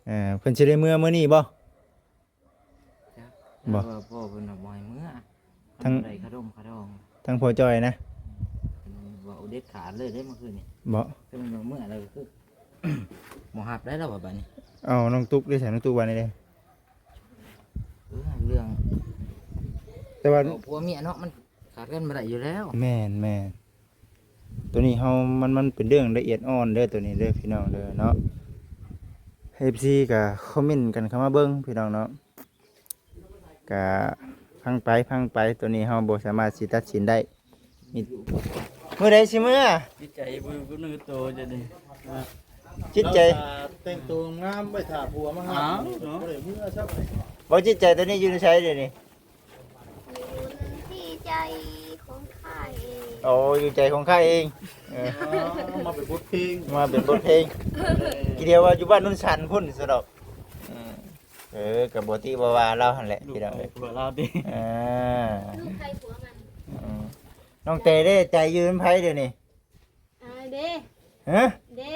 ອ່າ ເພິ່ນຊິໄດ້ເມືອມື້ນີ້ບໍ່? ຈັກ ບໍ່ ແຕ່ວ່າພໍ່ເພິ່ນວ່າບໍ່ໃຫ້ເມືອ ທາງ ໄດ້ຂະດົມຂະດອງ ທາງພໍ່ຈ້ອຍນະ ເພິ່ນວ່າເດັດຂາດເລີຍເດ້ມື້ຄືນນີ້ ບໍ່ ເພິ່ນວ່າເມືອແລ້ວກໍຄື ບໍ່ຮັບໄດ້ແລ້ວວ່າບາດນີ້. ເອົາ ນ້ອງຕຸກເດ້ ໃສນ້ອງຕຸກວ່າແນວໃດ? ເອີ ເລື່ອງ ແຕ່ວ່າ ເອີ ຜົວເມຍເນາະ ມັນຂາດກັນບໍ່ໄດ້ຢູ່ແລ້ວ. ແມ່ນໆ ໂຕນີ້ເຮົາ ມັນ ມັນເປັນເລື່ອງລະອຽດອ່ອນເດີ ໂຕນີ້ເດີ ພີ່ນ້ອງເດີເນາະ. ເອັຟຊີກໍຄອມເມັນກັນເຂົ້າມາເບິ່ງ ພີ່ນ້ອງເນາະ ກໍຟັງໄປ ຟັງໄປ ໂຕນີ້ເຮົາບໍ່ສາມາດຊິຕັດສິນໄດ້. ມີ ມື້ໃດຊິເມືອ? ຈິດໃຈບໍ່ ບໍ່ຮູ້ໂຕຈະໄດ້ ອາ ຈິດໃຈ ແຕ່ງໂຕງາມໄວ້ຖ້າຜົວມາຫາ ອ້າວເນາະ ບໍ່ໄດ້ເມືອຊ້ຳ. ບໍ່ ຈິດໃຈໂຕນີ້ຢູ່ໃນໃສດຽວນີ້? ຢູ່ທີ່ໃຈຂອງຂ້າເອງ. ໂອ້ ຢູ່ໃຈຂອງຂ້າເອງ. ເອີ ມາເປັນບົດເພງ ມາເປັນບົດເພງ. ເອີ ຄິດວ່າຢູ່ບ້ານໂນນສັນພຸ້ນຊັ້ນດອກ. ເອີ ເອີ ກໍບໍ່ຕິບໍ່ວ່າລາວຫັ້ນແຫຼະ ພີ່ນ້ອງເອີຍ ຜົວລາວຕິ. ອ່າ ລູກໃຜຜົວມັນ. ອືມ ນ້ອງເຕເດ້ ໃຈຢູ່ນຳໃຜດຽວນີ້? ອາ ເດ້ ຮະ ເດ້.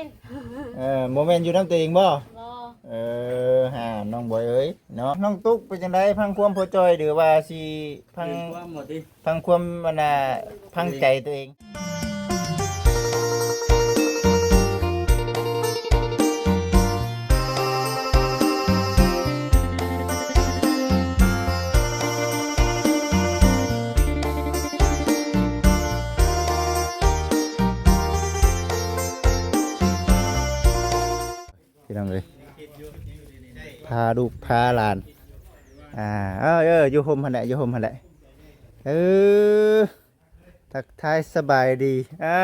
ເອີ ບໍ່ແມ່ນຢູ່ນຳຕົວເອງບໍ່? ບໍ່. ເອີ ຫາ ນ້ອງບອຍເອີຍເນາະ. ນ້ອງຕຸກເປັນຈັ່ງໃດ? ຟັງຄວາມພໍ່ຈ່ອຍ ຫຼືວ່າຊິຟັງ ຟັງຄວາມບໍ່ຕິ ຟັງຄວາມ ອັນນ່າ ຟັງໃຈຕົວເອງ. ພີ່ນ້ອງເອີຍ ພາລູກພາຫຼານ ອ່າ ເອີ ເອີ ຢູ່ຮົ່ມຫັ້ນແຫຼະ ຢູ່ຮົ່ມຫັ້ນແຫຼະ. ເອີ ທັກທາຍສະບາຍດີ. ອ່າ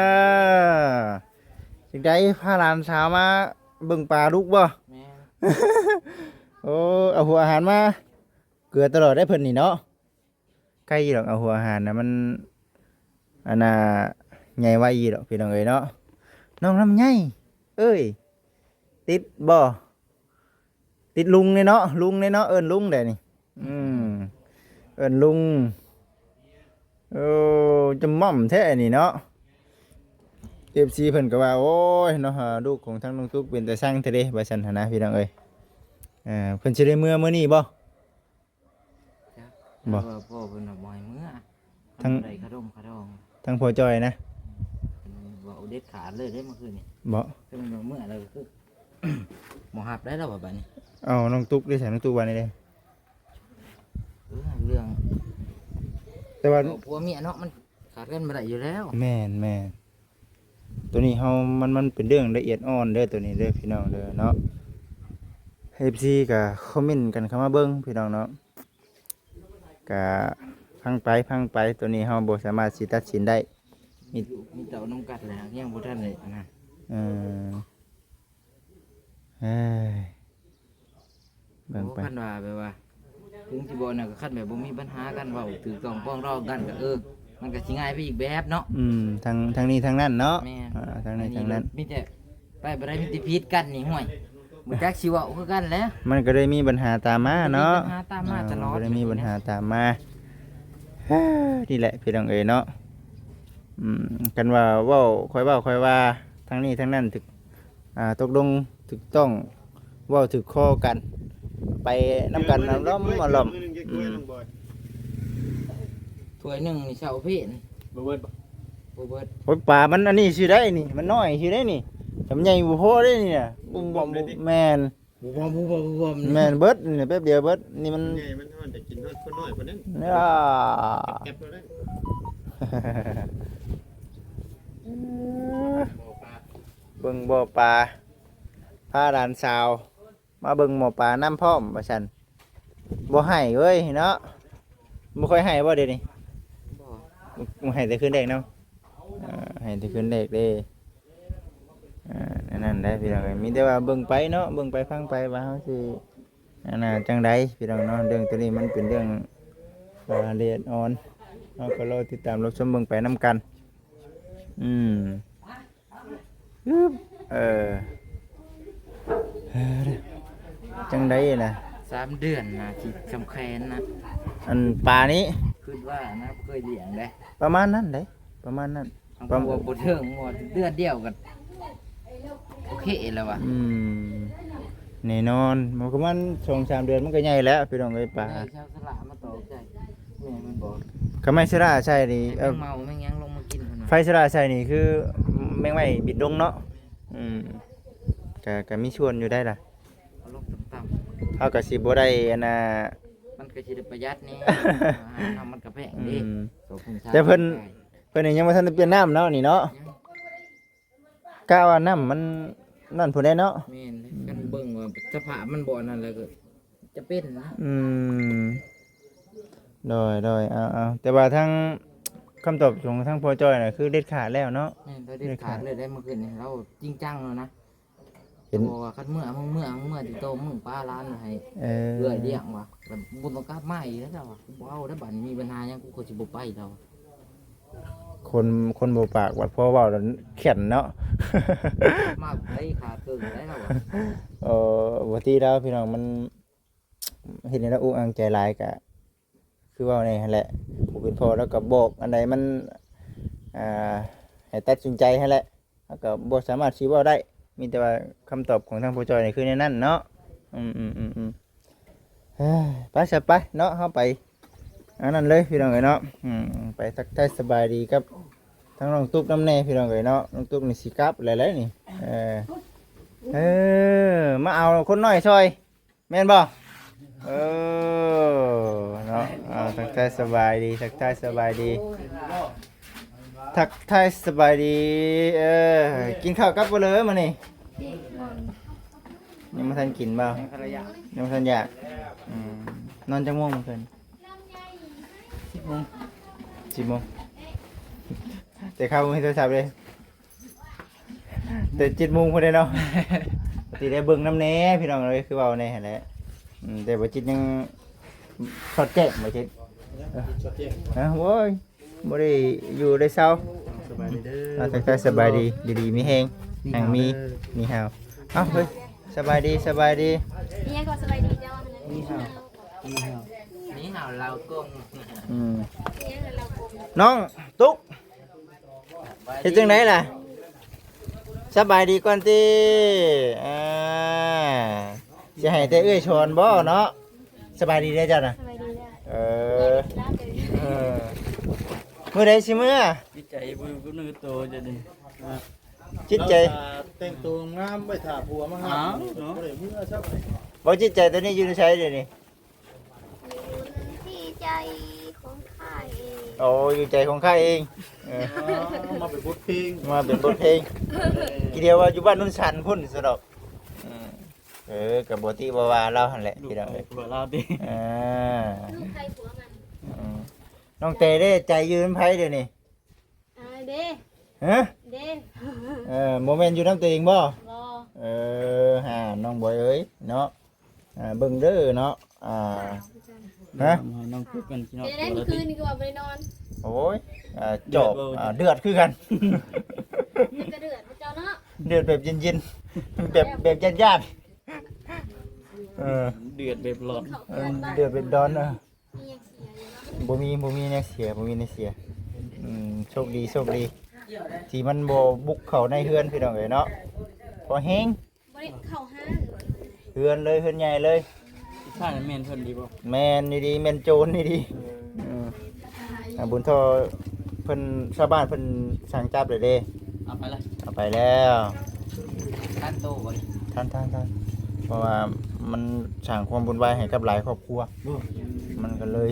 ຈັ່ງໃດ ພາຫຼານສາວມາເບິ່ງປາລູກບໍ່? ແມ່ນ. ໂອ້ ເອົາຫົວອາຫານມາ ເກືອຕະຫຼອດໄດ໋ເພິ່ນນີ້ເນາະ. ໄກຢູ່ດອກ ເອົາຫົວອາຫານນະ ມັນ ອັນນ່າ ໃຫຍ່ໄວຢູ່ດອກ ພີ່ນ້ອງເອີຍເນາະ. ນ້ອງລຳໄຍເອີຍ ຕິດບໍ່? ຕິດລຸງເດ້ເນາະ ລຸງເດ້ເນາະ ເອີ້ນລຸງໄດ໋ນີ້. ອືມ ເອີ້ນລຸງ. ໂອ້ ຈະໝ່ອມແທ້ອັນນີ້ເນາະ. ເອັຟຊີເພິ່ນກໍວ່າ ໂອ້ຍເນາະ ລູກຂອງທາງນ້ອງຕຸກເປັນຕາຊັງແທ້ເດ້ ວ່າຊັ້ນຫັ້ນນະ ພີ່ນ້ອງເອີຍ. ເອີ ເພິ່ນຊິໄດ້ເມືອມື້ນີ້ບໍ່? ຈັກ ບໍ່ ແຕ່ວ່າພໍ່ເພິ່ນວ່າບໍ່ໃຫ້ເມືອ ທາງ ໄດ້ຂະດົມຂະດອງ ທາງພໍ່ຈ້ອຍນະ ເພິ່ນວ່າເດັດຂາດເລີຍເດ້ມື້ຄືນນີ້. ບໍ່ ເພິ່ນວ່າເມືອແລ້ວກໍຄື ບໍ່ຮັບໄດ້ແລ້ວວ່າບາດນີ້. ເອົາ ນ້ອງຕຸກເດ້ ໃສນ້ອງຕຸກວ່າແນວໃດ? ເອີ ເລື່ອງ ແຕ່ວ່າ ເອີ ຜົວເມຍເນາະ ມັນ ຂາດກັນບໍ່ໄດ້ຢູ່ແລ້ວ. ແມ່ນໆ ໂຕນີ້ເຮົາ ມັນ ມັນເປັນເລື່ອງລະອຽດອ່ອນເດີ ໂຕນີ້ເດີ ພີ່ນ້ອງເດີເນາະ. ເອັຟຊີກໍຄອມເມັນກັນເຂົ້າມາເບິ່ງ ພີ່ນ້ອງເນາະ ກໍຟັງໄປ ຟັງໄປ ໂຕນີ້ເຮົາບໍ່ສາມາດຊິຕັດສິນໄດ້. ມີ ມີແຕ່ເອົານຳກັນແຫຼະ ຍັງບໍ່ທັນໄດ້ອັນນັ້ນ. ເອີ ເອີຍ ເບິ່ງໄປ ໂອ້ ຄັນວ່າແບບວ່າ ເຖິງຊິບໍ່ນັ້ນກໍຄັນແບບບໍ່ມີບັນຫາກັນ ເວົ້າຖືກຕ້ອງປອງດອງກັນກໍ ເອີ ມັນກໍຊິງ່າຍໄປອີກແບບເນາະ. ອືມ ທັງ ທັງນີ້ທັງນັ້ນເນາະ. ແມ່ນ. ອ່າ ທັງນີ້ທັງນັ້ນ ມີແຕ່ໄປບໍ່ໄດ້ ມີແຕ່ຜິດກັນນີ້ ຫ້ວຍ ບໍ່ຈັກຊິເວົ້າຄືກັນແຫຼະ. ມັນກໍໄດ້ມີບັນຫາຕາມມາເນາະ. ມີບັນຫາຕາມມາຕະຫຼອດ ມັນກໍໄດ້ມີບັນຫາຕາມມາ. ນີ້ແຫຼະ ພີ່ນ້ອງເອີຍເນາະ. ອືມ ຄັນວ່າເວົ້າ ຂ້ອຍເວົ້າ ຂ້ອຍວ່າ ທັງນີ້ທັງນັ້ນຖືກ ອ່າ ຕົກລົງຖືກຕ້ອງ ເວົ້າຖືກຄໍກັນ ໄປນຳກັນ ອາລ້ອມ ອາລ້ອມ. ອືມ ຖ້ວຍໜຶ່ງນີ້ເຊົາເພນ ບໍ່ເບິດບໍ່? ບໍ່ເບິດ. ໂອ້ຍ ປາມັນອັນນີ້ຊື່ໄດ໋ນີ້ ມັນນ້ອຍຊື່ໄດ໋ນີ້ ທຳໃຫຍ່ບໍ່ພໍເດ້ນີ້ນະ. ບໍ່ ບໍ່ ບໍ່ ແມ່ນ. ບໍ່ ບໍ່ ບໍ່ ບໍ່ ແມ່ນເບິດນີ້ ແປັບດຽວເບິດນີ້. ມັນໃຫຍ່ ມັນຮອດ ໄດ້ກິນຮອດຄົນນ້ອຍພຸ້ນນັ້ນ. ອາ ແກັບໆ ໂລດເດ້. ເບິ່ງບໍ່ປາ ພາຫຼານສາວມາເບິ່ງໝໍປານຳພ້ອມວ່າຊັ້ນ. ບໍ່ໃຫ້ເວີຍເນາະ. ບໍ່ຄ່ອຍໃຫ້ບໍ່ດຽວນີ້? ບໍ່ ບໍ່ໃຫ້ແຕ່ຄືນແລກເນາະ. ອ່າ ໃຫ້ແຕ່ຄືນແລກເດ້. ອ່າ ອັນນັ້ນແຫຼະພີ່ນ້ອງເອີຍ ມີແຕ່ວ່າເບິ່ງໄປເນາະ ເບິ່ງໄປຟັງໄປວ່າເຮົາຊິ ອັນນ່າ ຈັ່ງໃດພີ່ນ້ອງເນາະ. ເລື່ອງໂຕນີ້ມັນເປັນເລື່ອງ ອ່າ ລະອຽດອ່ອນ ເຮົາກໍລໍຕິດຕາມຮັບຊົມເບິ່ງໄປນຳກັນ. ອືມ ອືມ ເອີ ຈັ່ງໃດນະ? ສາມເດືອນນະ ທີ່ສຳຄັນນະ ອັນປານີ້ ຄິດວ່ານະ ເຄີຍລ້ຽງເດ້ ປະມານນັ້ນເດ້ ປະມານນັ້ນ. ປະມານ ບໍ່ເຖິງ ບໍ່ເດືອນດຽວກໍໂອເຄແລ້ວວ່າ. ອືມ ແນ່ນອນ ມັນກໍປະມານສອງສາມເດືອນມັນກໍໃຫຍ່ແລ້ວ ພີ່ນ້ອງເອີຍ ປາ. ໃຫຍ່ຊາວສະຫຼາມາຕອກໃສ່ແມ່ມັນບໍ່? ຄັນໄມ້ສະຫຼາໃສ່ນີ້ ເອີ ແມງເມົາແມງຫຍັງລົງມາກິນພຸ້ນນະ. ໄມ້ສະຫຼາໃສ່ນີ້ຄືແມງໄມ້ບິນລົງເນາະ. ອືມ ກະ ກະມີສ່ວນຢູ່ໄດ໋ລະ. ເອົາລົງຕ່ຳໆ ເຮົາກໍຊິບໍ່ໄດ້ອັນນ່າ ມັນກໍຊິໄດ້ປະຢັດແດ່ ອາຫານເຮົາມັນກໍແພງເດ້. ອືມ ແຕ່ເພິ່ນ ເພິ່ນນີ້ຍັງບໍ່ທັນໄດ້ປ່ຽນນ້ຳເນາະນີ້ເນາະ. ກະວ່ານ້ຳມັນນັ້ນພຸ້ນແຫຼະເນາະ. ແມ່ນ ຄັນເບິ່ງວ່າສະພາບມັນບໍ່ອັນນັ້ນແລ້ວກໍຈະເປັນນະ. ອືມ ໂດຍ ໂດຍ ເອົາ ເອົາ ແຕ່ວ່າທາງຄຳຕອບຂອງທາງພໍ່ຈ້ອຍນະ ຄືເດັດຂາດແລ້ວເນາະ. ແມ່ນ ເດັດຂາດເລີຍໄດ໋ ເມື່ອຄືນນີ້ລາວຈິງຈັງແລ້ວນະ. ເຫັນ ເພາະວ່າຄັນເມື່ອ ມຶງເມື່ອ ມຶງເມື່ອຕິໂຕ ມຶງປະຫຼານໃຫ້ ເອີ ເອື້ອຍລ້ຽງວ່າ ແລ້ວບໍ່ຕ້ອງກັບມາອີກແລ້ວ ເຈົ້າວ່າ ກູບໍ່ເອົາແລ້ວ ບາດນີ້ມີບັນຫາຫຍັງ ກູກໍຊິບໍ່ໄປແລ້ວ. ຄົນ ຄົນບໍ່ປາກບັດພໍເວົ້າແລ້ວແຂນເນາະ ມາໄປຂາເຄິ່ງໄດ້ແລ້ວ. ເອີ ບໍ່ຕິແລ້ວ ພີ່ນ້ອງ ມັນເຮັດໃຫ້ລາວອຸກອັ່ງໃຈຫຼາຍ ກະຄືເວົ້າແນ່ຫັ້ນແຫຼະ ຜູ້ເປັນພໍ່ລາວກໍບອກ ອັນໃດມັນ ອ່າ ໃຫ້ຕັດສິນໃຈຫັ້ນແຫຼະ. ເຮົາກໍບໍ່ສາມາດຊິເວົ້າໄດ້ ມີແຕ່ວ່າຄຳຕອບຂອງທາງພໍ່ຈ້ອຍນີ້ຄືແນວນັ້ນເນາະ. ອືມ ເອີ ໄປຊະໄປເນາະ ເຮົາໄປອັນນັ້ນເລີຍ ພີ່ນ້ອງເອີຍເນາະ. ອືມ ໄປທັກທາຍສະບາຍດີກັບທາງນ້ອງຕຸກນຳແດ່ ພີ່ນ້ອງເອີຍເນາະ. ນ້ອງຕຸກນີ້ຊິກັບແລ້ວແຫຼະນີ້. ເອີ ເອີ ມາເອົາຄົນນ້ອຍຊ່ອຍ ແມ່ນບໍ່? ເອີ ເນາະ ອ່າ ທັກທາຍສະບາຍດີ ທັກທາຍສະບາຍດີ ທັກທາຍສະບາຍດີ. ເອີ ກິນເຂົ້າກັບບໍ່ເລີມື້ນີ້? ຍັງບໍ່ທັນກິນບໍ່? ຍັງບໍ່ທັນຢາກ ຍັງບໍ່ທັນຢາກ. ອືມ ນອນຈັກໂມງມື້ຄືນ? ສິບໂມງ ສິບໂມງ ແຕ່ເຊົ້າບໍ່ມີໂທລະສັບເດ້. ແຕ່ເຈັດໂມງພຸ້ນເດ້ເນາະ ຊິໄດ້ເບິ່ງນຳແດ່ ພີ່ນ້ອງເອີຍ ຄືເວົ້າແນ່ຫັ້ນແຫຼະ. ອືມ ແຕ່ບໍ່ຈິດຍັງສອດແຈ້ງ ບໍ່ຈິດ ສອດແຈ້ງ ຮະ ໂອ້ຍ ບໍ່ໄດ້ຢູ່ໄດ້ເຊົາ. ສະບາຍດີເດີ ອ່າ ທັກທາຍສະບາຍດີ ຢູ່ດີມີແຮງ ຮັ່ງມີມີຫາວ. ເອົ້າ ເຮີ້ຍ ສະບາຍດີ ສະບາຍດີ ນີ້ກໍສະບາຍດີເຈົ້າ ນີ້ຫາວ ນີ້ຫາວ ນີ້ຫາວລາວກົງ. ອືມ ນ້ອງຕຸກ ເຮັດຈັ່ງໃດລະ? ສະບາຍດີກ່ອນຕິ. ອ່າ ຊິໃຫ້ແຕ່ເອື້ອຍສອນບໍ່ເນາະ? ສະບາຍດີເດີເຈົ້ານະ. ສະບາຍດີເດີ. ເອີ ເອີ ມື້ໃດຊິເມືອ? ຈິດໃຈບໍ່ຢູ່ກັບເນື້ອກັບໂຕເຈົ້ານີ້. ຈິດໃຈ ແຕ່ງໂຕງາມໄວ້ຖ້າຜົວມາຫາເນາະ. ບໍ່ໄດ້ເມືອຊ້ຳ. ບໍ່ ຈິດໃຈໂຕນີ້ຢູ່ໃນໃສດຽວນີ້? ຢູ່ທີ່ໃຈຂອງຂ້າເອງ. ໂອ້ ຢູ່ໃຈຂອງຂ້າເອງ. ເອີ ມາເປັນບົດເພງ ມາເປັນບົດເພງ. ເອີ ຄິດດຽວວ່າຢູ່ບ້ານໂນນສັນພຸ້ນຊະດອກ. ອືມ ເອີ ກໍບໍ່ຕິບໍ່ວ່າລາວຫັ້ນແຫຼະ ພີ່ນ້ອງເອີຍ ເອີ ລູກໃຜຜົວມັນ. ອືມ ນ້ອງເຕເດ້ ໃຈຢູ່ນຳໃຜດຽວນີ້? ອ່າ ເດ້ ຮະ? ເດ້ ເອີ ບໍ່ແມ່ນຢູ່ນຳຕົວເອງບໍ່? ບໍ່. ເອີ ຫາ ນ້ອງບອຍເອີຍເນາະ. ອ່າ ເບິ່ງເດີເນາະ. ອ່າ ຮະ? ໃຫ້ນ້ອງຄຸຍກັນຊິເນາະ. ເປັນໄດ້ມື້ຄືນນີ້ຄືວ່າບໍ່ໄດ້ນອນ. ໂອ້ຍ ອ່າ ຈອບ ເດືອດບໍ່? ອ່າ ເດືອດຄືກັນ. ມັນກໍເດືອດເຈົ້າເນາະ. ເດືອດແບບເຢັນໆ ແບບ ແບບຢ້ານໆ. ເອີ ເດືອດແບບຮ້ອນ ເອີ ເດືອດແບບຮ້ອນ. ເອີ ບໍ່ມີ ບໍ່ມີແນວເສຍ ບໍ່ມີແນວເສຍ. ອືມ ໂຊກດີ ໂຊກດີ ທີ່ມັນບໍ່ບຸກເຂົ້າໃນເຮືອນ ພີ່ນ້ອງເອີຍເນາະ. ພໍແຮງ ບໍ່ໄດ້ເຂົ້າຮ້ານ ເຮືອນເລີຍ ເຮືອນໃຫຍ່ເລີຍ. ໃຊ່ແມ່ນເພິ່ນດີບໍ່? ແມ່ນດີໆ ແມ່ນໂຈນດີໆ. ເອີ ອືມ ອ່າ ບຸນທໍ່ເພິ່ນ ຊາວບ້ານເພິ່ນສັ່ງຈັບເລີຍເດ້. ເອົາໄປລະ ເອົາໄປແລ້ວ. ທັນໂຕບໍ່ນີ້? ທັນ ທັນ ທັນ ເພາະວ່າມັນສ້າງຄວາມວຸ່ນວາຍໃຫ້ກັບຫຼາຍຄອບຄົວ. ມັນກໍເລີຍ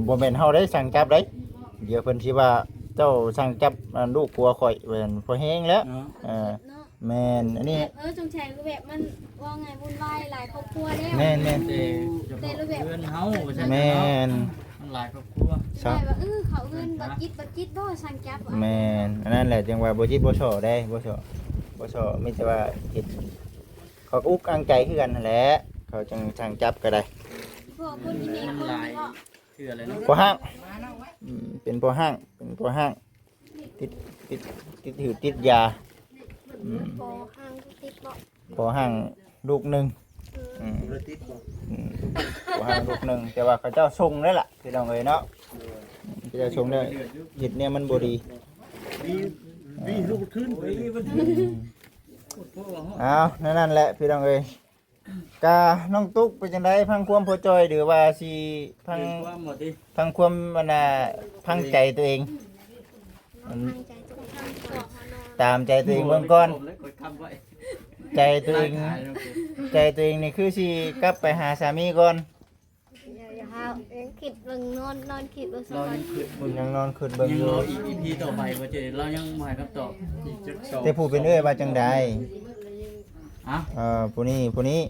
ບໍ່ແມ່ນເຮົາໄດ້ສັ່ງຈັບໄດ໋. ດຽວເພິ່ນຊິວ່າເຈົ້າສັ່ງຈັບ ອ່າ ລູກຜົວຂ້ອຍ ວ່າຊັ້ນ ພໍແຮງແລ້ວ. ເອີ ແມ່ນ ອັນນີ້ ເອີ ສົງໄສຄືແບບມັນ ເວົ້າງ່າຍວຸ່ນວາຍຫຼາຍຄອບຄົວແລ້ວ. ແມ່ນໆ ແຕ່ ແຕ່ລະແບບ ເຮືອນເຮົາວ່າຊັ້ນ ແມ່ນ ມັນຫຼາຍຄອບຄົວ. ແບບວ່າ ເອີ ເຂົາເຮືອນບໍ່ຈິດ ບໍ່ຈິດບໍ່ ສັ່ງຈັບ. ແມ່ນ ອັນນັ້ນແຫຼະ ຈັ່ງວ່າບໍ່ຈິດບໍ່ສໍ້ໄດ໋ ບໍ່ສໍ້ ບໍ່ສໍ້ ມີແຕ່ວ່າເຮັດ ເຂົາກໍອຸກອັ່ງໃຈຄືກັນຫັ້ນແຫຼະ ເຂົາຈັ່ງສັ່ງຈັບກໍໄດ້. ພວກຄົນທີ່ແມ່ນຄົນນີ້ເນາະ ເທື່ອແລ້ວເນາະ ພໍ່ຮ້າງ. ອືມ ເປັນພໍ່ຮ້າງ ເປັນພໍ່ຮ້າງ ຕິດ ຕິດ ຕິດຫືດຕິດຢາ. ອືມ ພໍ່ຮ້າງຕິດບໍ່? ພໍ່ຮ້າງລູກໜຶ່ງ. ອືມ ອືມ ບໍ່ໄດ້ຕິດບໍ່? ອືມ ພໍ່ຮ້າງລູກໜຶ່ງ ແຕ່ວ່າເຂົາເຈົ້າສົ່ງໄດ້ລະ ພີ່ນ້ອງເອີຍເນາະ. ເອີ ອືມ ເຂົາເຈົ້າສົ່ງໄດ້ ເຮັດແນວມັນບໍ່ດີ. ມີ ມີລູກຄືນ. ອືມ ເອົາ ແນວນັ້ນແຫຼະ ພີ່ນ້ອງເອີຍ. ກະນ້ອງຕຸກເປັນຈັ່ງໃດ ຟັງຄວາມພໍຈ່ອຍ ຫຼືວ່າຊິຟັງ ເປັນຄວາມບໍ່ຕິ ຟັງຄວາມ ອັນນ່າ ຟັງໃຈຕົວເອງ? ອືມ ຕາມໃຈຕົວເອງເບິ່ງກ່ອນ ໃຈຕົວເອງ ໃຈຕົວເອງນີ້ຄືຊິກັບໄປຫາສາມີກ່ອນ. ຢ່າ ຢ່າ ເຮົາຍັງຄິດເບິ່ງ ນອນ ນອນຄິດເບິ່ງສະກ່ອນ ຍັງຄິດເບິ່ງ ຍັງນອນຄິດເບິ່ງຢູ່ ລອອີກ ອີພີ ຕໍ່ໄປວ່າຈະ ລາວຍັງບໍ່ໃຫ້ຄຳຕອບອີກຈັກສອງ ແຕ່ຜູ້ເປັນເອື້ອຍວ່າຈັ່ງໃດ? ຮະ? ເອີ ຜູ້ນີ້ ຜູ້ນີ້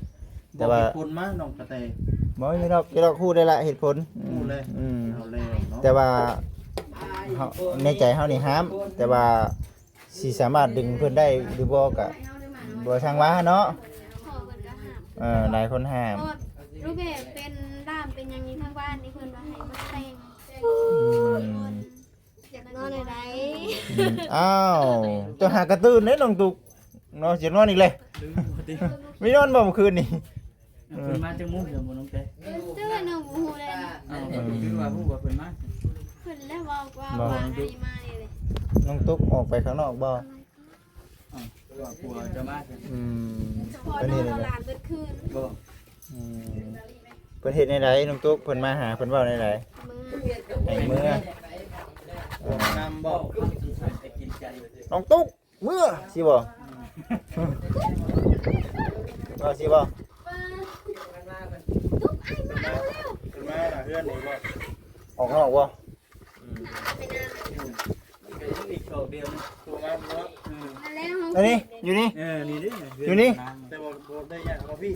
ແຕ່ວ່າ ບອກເຫດຜົນມາ ນ້ອງກະແຕ ບໍ່ມີດອກ ດອກ ຮູ້ໄດ້ລະເຫດຜົນ ຮູ້ເລີຍ ອືມ ເອົາແລ້ວເນາະ ແຕ່ວ່າເຮົາ ໃນໃຈເຮົານີ້ຫ້າມ ແຕ່ວ່າ ຊິສາມາດດຶງເພິ່ນໄດ້ຫຼືບໍ່ກະບໍ່ຊ່າງວ່າເນາະ ພໍ່ເພິ່ນກໍຫ້າມ ເອີ ຫຼາຍຄົນຫ້າມ ເພາະວ່າລູກເອເປັນດ້າມເປັນຫຍັງຢູ່ທາງບ້ານນີ້ ເພິ່ນວ່າໃຫ້ມາແຕ່ງ ອືມ ຢາກນອນໃດ ອືມ ອ້າວ ເຈົ້າຫາກະຕື່ນເດ້ນ້ອງຕຸກເນາະ ຢາກນອນອີກແລ້ວ ຕື່ນບໍ່ຕິ ມີນອນບໍ່ເມື່ອຄືນນີ້? ເອີ ເພິ່ນມາຈັກໂມງ ເພິ່ນບໍ່ລົງແຕ່ ເອີ ແຕ່ວ່ານ້ອງບໍ່ຮູ້ເດ້ ອ້າວ ເພິ່ນຄືວ່າຮູ້ວ່າເພິ່ນມາ ເພິ່ນແລ້ວເວົ້າວ່າ ວ່າອັນນີ້ມານີ້ເດ້ ນ້ອງຕຸກອອກໄປຂ້າງນອກບໍ່? ອ້າວ ວ່າຜົວຈະມາ ອືມ ເພິ່ນເຮັດແນວໃດ? ບໍ່ ອືມ ເພິ່ນເຮັດແນວໃດນ້ອງຕຸກ ເພິ່ນມາຫາ ເພິ່ນເວົ້າແນວໃດ? ໃຫ້ເມືອ ເອີ ນຳບໍ່? ນ້ອງຕຸກ ເມືອຊິບໍ່? ເອີ ຊິບໍ່? ເພິ່ນມາຫາເຮືອນນີ້ບໍ່? ອອກນອກບໍ່? ອືມ ມັນກໍຍັງອີກດອກດຽວນະ ໂທມາເນາະ ເອີ ອັນນີ້ ຢູ່ນີ້ ເອີ ນີ້ເດ້ ຢູ່ນີ້ ແຕ່ວ່າບໍ່ໄດ້ຍາກເອົາພີ່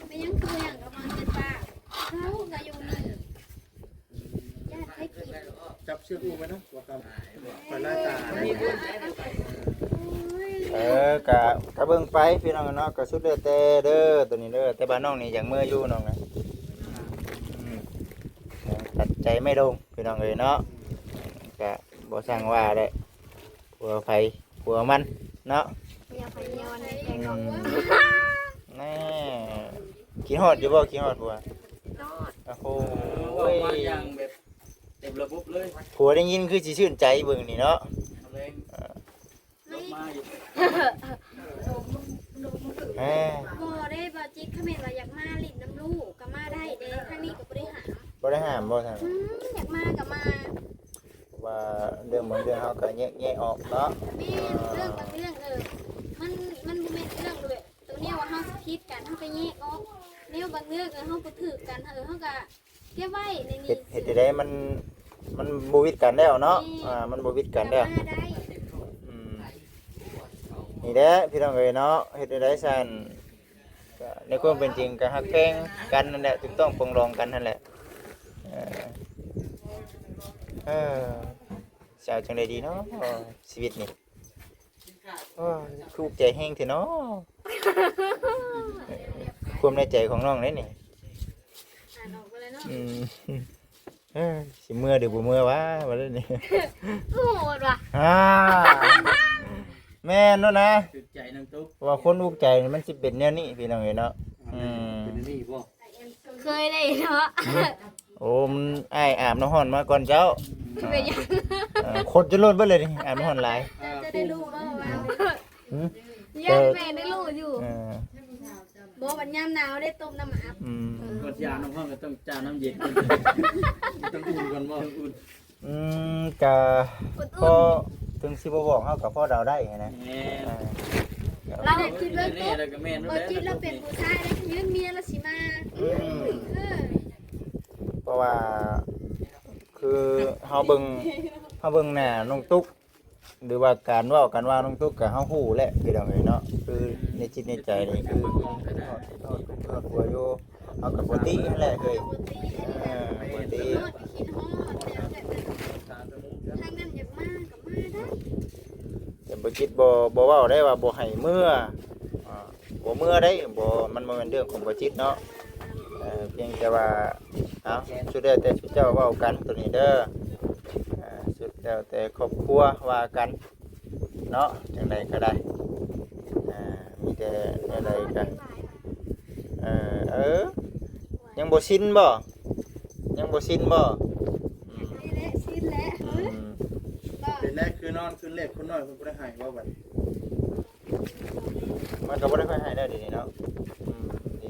ໄປຍັງຄືຫຍັງກັບມັນເປັນປ້າ ເຮົາກໍຢູ່ນີ້ ຢ້ານໄປກິນ ຈັບເຊືອກອູ້ໄວ້ນະ ບໍ່ກຳ ໄປລາຍຕາ ໂອ້ຍ ເອີ ກະ ກະເບິ່ງໄປພີ່ນ້ອງເນາະ ກະສຸດແລ້ວແຕ່ເດີ ໂຕນີ້ເດີ ແຕ່ວ່ານ້ອງນີ້ຢາກເມືອຢູ່ນ້ອງນະ ອືມ ຕັດໃຈໄມ່ລົງພີ່ນ້ອງເອີຍເນາະ ກະບໍ່ຊ່າງວ່າແຫຼະ ຜົວໃຜຜົວມັນເນາະ ເມຍໃຜເມຍມັນ ອືມ ແນ່ ຄິດຮອດຢູ່ບໍ່? ຄິດຮອດຜົວ? ຮອດ ໂອ້ໂຫ ເວົ້າມາຢ່າງແບບເຕັມລະບົບເລີຍ ຜົວໄດ້ຍິນຄືຊິຊື່ນໃຈເບິ່ງນີ້ເນາະ ເອີ ລົບມາອີກ ແໝ ບໍ່ໄດ້ ບໍ່ຈິດ ຄັນແມ່ນວ່າຢາກມາຫຼິ້ນນຳລູກກໍມາໄດ້ເດ້ ທາງນີ້ກໍບໍ່ໄດ້ຫ້າມ ບໍ່ໄດ້ຫ້າມບໍ່? ທາງ ອືມ ຢາກມາກໍມາ ວ່າເລື່ອງບາງເລື່ອງເຮົາກໍແຍກແຍະອອກເນາະ ແມ່ນ ເລື່ອງບາງເລື່ອງ ເອີ ມັນ ມັນບໍ່ແມ່ນເລື່ອງແບບ ຕົວແນວວ່າເຮົາຊິຜິດກັນ ເຮົາກໍແຍກອອກ ແນວບາງເລື່ອງ ເອີ ເຮົາບໍ່ຖືກກັນ ເອີ ເຮົາກໍເກັບໄວ້ໃນນີ້ ເຮັດ ເຮັດຈັ່ງໃດມັນ ມັນບໍ່ວິດກັນແລ້ວເນາະ ແມ່ນ ອ່າ ມັນບໍ່ວິດກັນແລ້ວ ກໍມາໄດ້ ອືມ ນີ້ແຫຼະພີ່ນ້ອງເອີຍເນາະ ເຮັດຈັ່ງໃດຊັ້ນ ກໍໃນຄວາມເປັນຈິງກໍຮັກແພງກັນນັ້ນແຫຼະ ຖືກຕ້ອງປອງດອງກັນຫັ້ນແຫຼະ ເອີ ເອີ ຊິເອົາຈັ່ງໃດດີເນາະ ຊີວິດນີ້ ໂອ້ຍ ທຸກໃຈແຮງແທ້ເນາະ ຄວາມໃນໃຈຂອງນ້ອງເດ້ນີ້ ອ່ານອອກມາເລີຍເນາະ ອືມ ເອີ ຊິເມືອຫຼືບໍ່ເມືອຫວາ ວ່າແນວນີ້ ໂຫດວ່ະ ອ່າ ແມ່ນໂລດນະ ຖືກໃຈນ້ອງຕຸກ ເພາະວ່າຄົນຖືກໃຈນີ້ມັນຊິເປັນແນວນີ້ພີ່ນ້ອງເອີຍເນາະ ອືມ ເປັນແນວນີ້ບໍ່? ເຄີຍໄດ້ເນາະ ໂອ້ ມັນ ອ້າຍອາບນ້ຳຮ້ອນມາກ່ອນເຈົ້າ ເປັນຫຍັງ? ເອີ ຄົນຈະລົ້ນເບິດເລີຍນີ້ ອາບນ້ຳຮ້ອນຫຼາຍ ເຈົ້າຈະໄດ້ຮູ້ບໍ່ວ່າ ຫືມ ຢ້ານແມ່ໄດ້ຮູ້ຢູ່ ເອີ ບໍ່ ບັດຍາມໜາວໄດ້ຕົ້ມນ້ຳອາບ ອືມ ເອີ ກ່ອນຊິອາບນ້ຳຮ້ອນກໍຕ້ອງຈານ້ຳເຢັນ ຕ້ອງອຸ່ນກ່ອນບໍ່? ອຸ່ນ ອືມ ກະພໍ ເຖິງຊິບໍ່ບອກເຮົາກະພໍເດົາໄດ້ຫັ້ນນະ ແມ່ນ ອ່າ ລາວຄິດເບິ່ງຕຸກ ບໍ່ຈິດລາວເປັນຜູ້ຊາຍເດ້ ຢືນເມຍລາວຊິມາ ອືມ ເອີ ເພາະວ່າຄືເຮົາເບິ່ງ ເຮົາເບິ່ງໜ້ານ້ອງຕຸກ ຫຼືວ່າການເວົ້າການວ່ານ້ອງຕຸກກະເຮົາຮູ້ແຫຼະພີ່ນ້ອງເອີຍເນາະ ຄືໃນຈິດໃນໃຈນີ້ຄືຮອດ ຮອດ ຮອດຜົວຢູ່ ເຮົາກໍບໍ່ຕິຫັ້ນແຫຼະເອີຍ ເອີ ບໍ່ຕິ ທາງນັ້ນຢາກມາກໍມາໄດ້ ແຕ່ບໍ່ຈິດບໍ່ ບໍ່ເວົ້າໄດ້ວ່າບໍ່ໃຫ້ເມືອ ອ່າ ບໍ່ເມືອໄດ້ ບໍ່ ມັນບໍ່ແມ່ນເລື່ອງຂອງບໍ່ຈິດເນາະ ເອີ ພຽງແຕ່ວ່າ ເອົາ ສຸດແລ້ວແຕ່ຊຸມເຈົ້າເວົ້າກັນໂຕນີ້ເດີ ເອີ ສຸດແລ້ວແຕ່ຄອບຄົວວ່າກັນ ເນາະ ຈັ່ງໃດກໍໄດ້ ອ່າ ມີແຕ່ແນວໃດກໍ ເອີ ເອີ ຍັງບໍ່ຊິນບໍ່? ຍັງບໍ່ຊິນບໍ່? ນີ້ແຫຼະ ຊິນແຫຼະ ອືມ ເປັນແລກຄືນອນຄືນແລກຄົນນ້ອຍເພິ່ນບໍ່ໄດ້ໃຫ້ບໍ່ບັດນີ້? ມັນກໍບໍ່ໄດ້ຄ່ອຍໃຫ້ແລ້ວດຽວນີ້ເນາະ ອືມ ດີ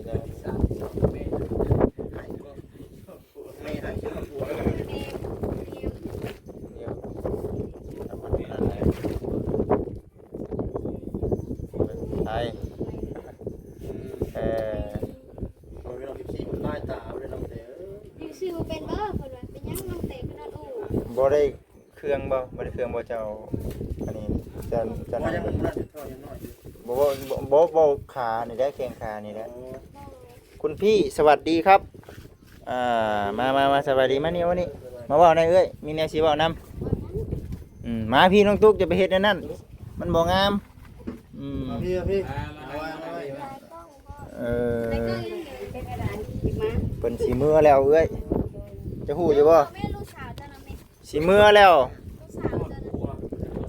ເປັນບໍ່ ເພິ່ນວ່າ ເປັນຫຍັງນ້ອງເຕະຂະໜາດໂອ້ ບໍ່ໄດ້ເຄື່ອງບໍ່ ບໍ່ໄດ້ເຄື່ອງບໍ່ ເຈົ້າ ອັນນີ້ ເຈົ້າ ເຈົ້າ ບໍ່ ຍັງບໍ່ໄດ້ຕິດຕໍ່ ຍັງນ້ອຍຢູ່ ບໍ່ ບໍ່ ບໍ່ ບໍ່ ຂານີ້ແຫຼະ ແຂ້ງຂານີ້ແຫຼະ. ໂອ້ ຄຸນພີ່ ສະຫວັດດີຄັບ ອ່າ ມາ ມາ ມາ ສະບາຍດີ ມານີ້ ມານີ້ ມາເວົ້າໜ່ອຍເອື້ອຍ ມີແນວຊິເວົ້ານຳ. ອືມ ມາພີ່ນ້ອງຕຸກ ຈະໄປເຮັດແນວນັ້ນ ມັນບໍ່ງາມ. ອືມ ມາພີ່ ມາພີ່ ເອີ ເປັນໄດ້ ເພິ່ນຊິເມືອແລ້ວເອື້ອຍ ຈະຮູ້ຢູ່ບໍ່? ຊິເມືອແລ້ວ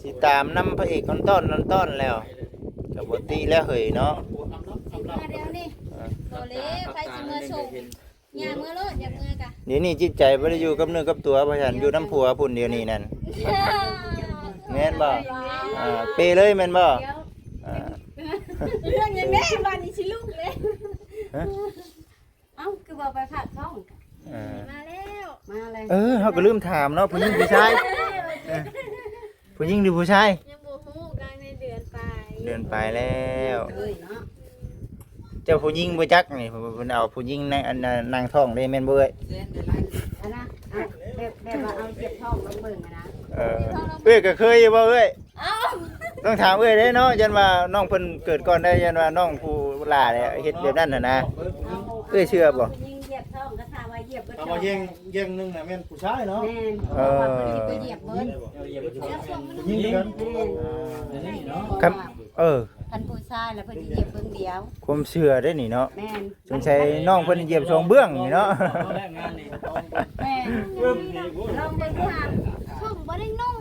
ຊິຕາມນຳພະເອກອອນຕ້ອນ ອອນຕ້ອນແລ້ວ ກໍບໍ່ຕິແລ້ວເຮີ້ຍເນາະ. ຊິເມືອແລ້ວນີ້ ເອີ ບໍ່ເລີຍ ໃຜຊິເມືອສົ່ງ ຍ່າເມືອໂລດ ຢາກເມືອກະ ດຽວນີ້ຈິດໃຈບໍ່ໄດ້ຢູ່ກັບເນື້ອກັບຕົວ ວ່າຊັ້ນ ຢູ່ນຳຜົວພຸ້ນ ດຽວນີ້ນັ້ນ ແມ່ນບໍ່? ອ່າ ເປເລີຍແມ່ນບໍ່? ດຽວ ອ່າ ເລື່ອງຫຍັງແດ່ ບາດນີ້ຊິລຸກເລີຍ. ຮະ? ເອົ້າ ຄືບໍ່ໄປພາກທ້ອງ? ເອີ ມາແລ້ວ ມາແລ້ວ. ເອີ ເຮົາກໍລືມຖາມເນາະ ຜູ້ຍິງຜູ້ຊາຍ? ເອີ ຜູ້ຍິງຫຼືຜູ້ຊາຍ? ຍັງບໍ່ຮູ້ ກາງໃນເດືອນປາຍ ເດືອນປາຍແລ້ວ ເອີຍເນາະ. ເຈົ້າຜູ້ຍິງບໍ່ຈັກນີ້ ເພິ່ນເອົາຜູ້ຍິງໃນອັນນະ ນັ່ງທ້ອງເດ້ ແມ່ນບໍ່ເອື້ອຍ? ອັນນະ ເອົາແບບ ແບບວ່າເອົາເຈັບທ້ອງລອງເບິ່ງຫັ້ນນະ. ເອີ ເອື້ອຍກໍເຄີຍຢູ່ບໍ່ເອື້ອຍ? ເອົ້າ ຕ້ອງຖາມເອື້ອຍເດ້ເນາະ ຢ້ານວ່ານ້ອງເພິ່ນເກີດກ່ອນໄດ້ ຢ້ານວ່ານ້ອງຜູ້ຫຼ້າແຫຼະເຮັດແບບນັ້ນຫັ້ນນະ. ເອື້ອຍເຊື່ອບໍ່? ຜູ້ຍິງຢຽບທ້ອງກໍຖ້າວ່າຢຽບເບິດ ຖ້າວ່າແຍ່ງ ແຍ່ງໜຶ່ງນະແມ່ນຜູ້ຊາຍເນາະ. ແມ່ນ ເອີ ເພາະວ່າເພິ່ນຊິໄປຢຽບເບິດ ຜູ້ຍິງຄືກັນ. ແມ່ນ ຄັນ ເອີ ຄັນຜູ້ຊາຍລະເພິ່ນຊິຢຽບເບິ່ງດຽວ ຄວາມເຊື່ອເດ້ນີ້ເນາະ. ແມ່ນ ສົງໄສນ້ອງເພິ່ນຢຽບສອງເບື້ອງນີ້ເນາະ. ແມ່ນ ລອງເບິ່ງ ສ່ອງບໍ່ໄດ້ນຸ່ງ.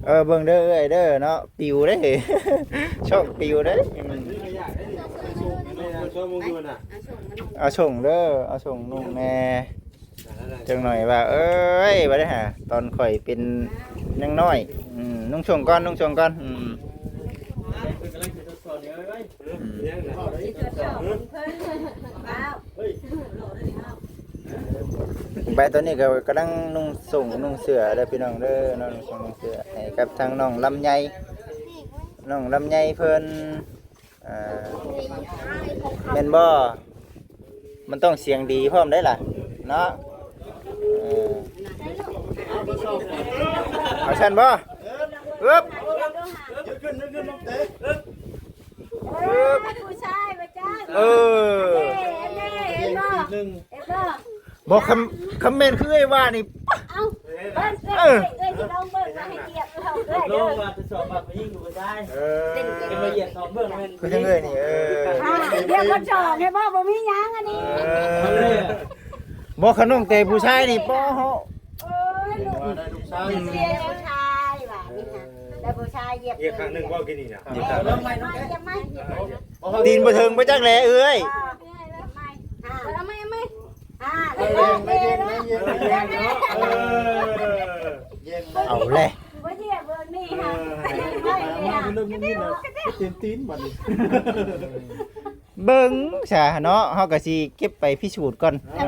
ເອີ ເບິ່ງເດີເອື້ອຍເດີເນາະ ປິວເດ້ ຊ່ອງປິວເດ້. ອືມ ເອົາສົ່ງເດີ ເອົາສົ່ງນຸ່ງແດ່. ຈັກໜ້ອຍວ່າ ເອີຍ ວ່າໄດ້ຫາ ຕອນຂ້ອຍເປັນຍັງນ້ອຍ ອືມ ນຸ່ງໂສ້ງກ່ອນ ນຸ່ງໂສ້ງກ່ອນ. ອືມ ອືມ ໄປຕອນນີ້ກໍກຳລັງນຸ່ງໂສ້ງນຸ່ງເສື້ອເດີພີ່ນ້ອງເດີເນາະ ນຸ່ງໂສ້ງນຸ່ງເສື້ອໃຫ້ກັບທາງນ້ອງລຳໄຍ ນ້ອງລຳໄຍເພິ່ນ. ອ່າ ແມ່ນບໍ່? ມັນຕ້ອງສຽງດີພ້ອມໄດ໋ລະເນາະ. ເອີ ເອົາຊັ້ນບໍ່? ອຶບ ຂຶ້ນ ຂຶ້ນ ຂຶ້ນ ລົງເຕະ ອຶບ ຜູ້ຊາຍວ່າຈ້າ. ເອີ ເຫັນບໍ່? ເຫັນບໍ່? ບໍ່ ຄຳ ຄຳແມ່ນຄືເອື້ອຍວ່ານີ້ ເອົ້າ ເບິ່ງ ເອີ ເອື້ອຍ ເອື້ອຍຊິລອງເບິ່ງວ່າໃຫ້ກຽດເຂົາເອື້ອຍເດີ ລອງວ່າທະດສອບວ່າຜູ້ຍິງຫຼືຜູ້ຊາຍ. ເອີ ເປັນ ເປັນ ເປັນວ່າຢຽບສອງເບື້ອງແມ່ນ ຄືຈັ່ງເອື້ອຍນີ້. ເອີ ອ່າ ຢຽບບໍ່ສອງ ເຫັນບໍ່? ບໍ່ມີຫຍັງອັນນີ້. ເອີ ບໍ່ ຄັນນ້ອງແຕ່ຜູ້ຊາຍນີ້ ປໍ ເຮົາ ໂອ້ຍ ລູກ ລູກຊາຍ ເສຍລູກຊາຍວ່ານີ້ນະ ແລ້ວຜູ້ຊາຍຢຽບ ຢຽບຄັ້ງໜຶ່ງບໍ່ ກິນນີ້ນະ ຢຽບຄັ້ງໜຶ່ງ ຢຽບໃໝ່ ຢຽບໃໝ່ ຕີນບໍ່ເຖິງບໍ່ຈັກແຫຼະເອື້ອຍ. ອ່າ ເອົາແຫຼະ ບໍ່ເຊື່ອເບິ່ງນີ້ຫາ ເອີ ເບິ່ງຊະເນາະ ເຮົາກໍຊິເກັບໄປພິສູດກ່ອນ. ເອີ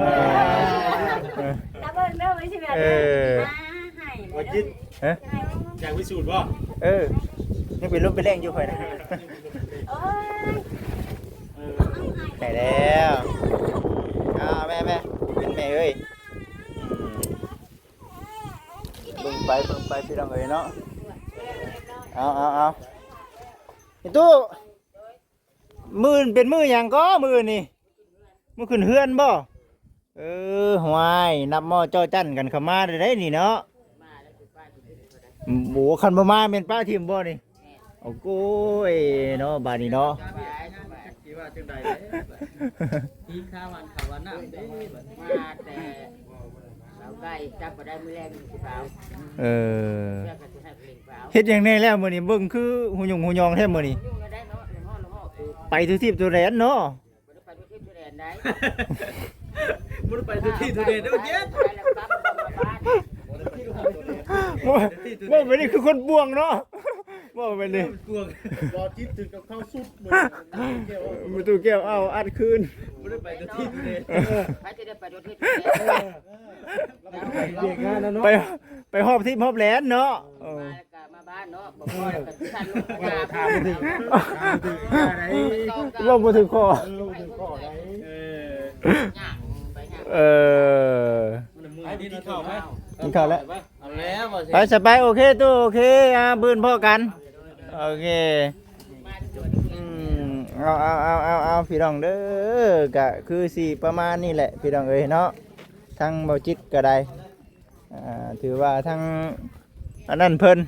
ເອີ ເອີ ວ່າຈິດ ຮະ ຢາກພິສູດບໍ່? ເອີ ຍັງເປັນລົມເປັນແຮງຢູ່ຂ້ອຍນະ. ໂອ້ຍ ໄດ້ແລ້ວ ອ້າວ ແມ່ ແມ່ ເປັນແມ່ເອີຍ. ອືມ ເບິ່ງໄປ ເບິ່ງໄປ ພີ່ນ້ອງເອີຍເນາະ. ເອົາ ເອົາ ເອົາ ອີຕູ້ ມື້ອື່ນເປັນມື້ຫຍັງກໍ? ມື້ອື່ນນີ້ ມື້ຂຶ້ນເຮືອນບໍ່? ເອີ ຫ້ວຍ ນັບໝໍ້ຈໍ້ຈັນກັນເຂົ້າມາໄດ້ນີ້ເນາະ. ໂອ້ ຄັນບໍ່ມາແມ່ນປະຖິ້ມບໍ່ນີ້? ໂອ້ໂກຍເນາະ ບາດນີ້ເນາະ. ຊິວ່າຈັ່ງໃດເດ້ ຕີຂ້າວຫວານເຂົ້າຫວານນ້ຳເດ້ ມາແຕ່ລາວໃກ້ ຈັບບໍ່ໄດ້ມື້ແລງນີ້ຊິເຝົ້າ. ເອີ ເຈົ້າກໍຊິໃຫ້ເພິ່ນເຝົ້າ ເຮັດຫຍັງແດ່ແລ້ວມື້ນີ້ ເບິ່ງຄືຫຸຍົງຫຸຍອງແທ້ມື້ນີ້. ຫຸຍົງແລ້ວໄດ້ເນາະ ຮ້ອນໆ ໄປທົ່ວທີບທົ່ວແດນເນາະ. ບໍ່ໄດ້ໄປທົ່ວທີບທົ່ວແດນໃດ ບໍ່ໄດ້ໄປທົ່ວທີບທົ່ວແດນເດ້ອ ເຢັດ ບໍ່ ເວົ້າແບບນີ້ຄືຄົນປ່ວງເນາະ ເວົ້າແບບນີ້ ປ່ວງ ລໍຈິດເຖິງກັບເຂົ້າສຸດ ມື້ຕູ້ແກ້ວເອົາອັດຄືນ ບໍ່ໄດ້ໄປທົ່ວທີບທົ່ວແດນ ໃຜຈະໄດ້ໄປທົ່ວທີບທົ່ວແດນ ໄປ ໄປຮອບທີບຮອບແດນເນາະ. ເອີ ມາແລ້ວກໍມາບ້ານເນາະ ບໍ່ພໍແລ້ວກໍຊິສັ່ນລົງມາຖາມ ເວົ້າບໍ່ຖືກຂໍ້ ເອີ ເອີ ເອີ ມັນ ກິນເຂົ້າແລ້ວ ເອົາແລ້ວບໍ່ ໄປ ຊິໄປ ໂອເຄ ຕູ້ ໂອເຄ ອ່າ ບືນພໍ້ກັນ ໂອເຄ ອືມ ເອົາ ເອົາ ເອົາ ເອົາ ເອົາ ພີ່ນ້ອງເດີ ກະຄືຊິປະມານນີ້ແຫຼະ ພີ່ນ້ອງເອີຍເນາະ ທາງເບົາຈິດກໍໄດ້ ອ່າ ຖືວ່າທາງອັນນັ້ນເພິ່ນ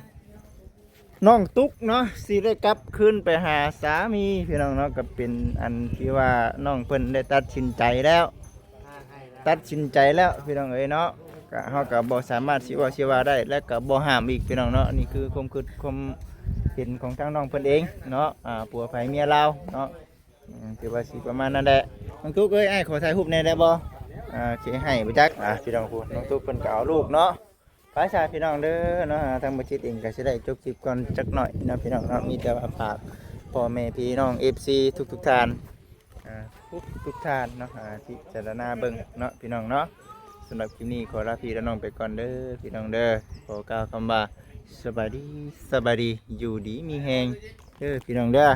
ນ້ອງຕຸກເນາະ ຊິໄດ້ກັບຄືນໄປຫາສາມີ ພີ່ນ້ອງເນາະ ກໍເປັນອັນທີ່ວ່ານ້ອງເພິ່ນໄດ້ຕັດສິນໃຈແລ້ວ ຕັດສິນໃຈແລ້ວ ພີ່ນ້ອງເອີຍເນາະ ກະ ເຮົາກໍບໍ່ສາມາດຊິເວົ້າຊິວ່າໄດ້ ແລະກໍບໍ່ຫ້າມອີກ ພີ່ນ້ອງເນາະ ນີ້ຄືຄວາມຄິດຄວາມເຫັນຂອງທາງນ້ອງເພິ່ນເອງເນາະ ອ່າ ຜົວໃຜເມຍລາວເນາະ ອືມ ຖືວ່າຊິປະມານນັ້ນແຫຼະ ນ້ອງຕຸກເອີຍ ອ້າຍຂໍຖ່າຍຮູບແດ່ໄດ້ບໍ່ ອ່າ ຊິໃຫ້ບໍ່ຈັກ ອ່າ ພີ່ນ້ອງ ຜູ້ ນ້ອງຕຸກເພິ່ນກໍເອົາລູກເນາະ ໄປຊະ ພີ່ນ້ອງເດີເນາະ ທາງບໍ່ຈິດເອງກໍຊິໄດ້ຈົບຄລິບກ່ອນຈັກໜ້ອຍເນາະ ພີ່ນ້ອງເນາະ ມີແຕ່ວ່າຝາກພໍ່ແມ່ພີ່ນ້ອງ ເອັຟຊີ ທຸກໆທ່ານ ອ່າ ທຸກໆທ່ານເນາະ ອ່າ ພິຈາລະນາເບິ່ງເນາະ ພີ່ນ້ອງເນາະ ສຳລັບຄລິບນີ້ຂໍລາພີ່ລານ້ອງໄປກ່ອນເດີ ພີ່ນ້ອງເດີ ຂໍກ່າວຄຳວ່າ ສະບາຍດີ ສະບາຍດີ ຢູ່ດີມີແຮງເດີ ພີ່ນ້ອງເດີ.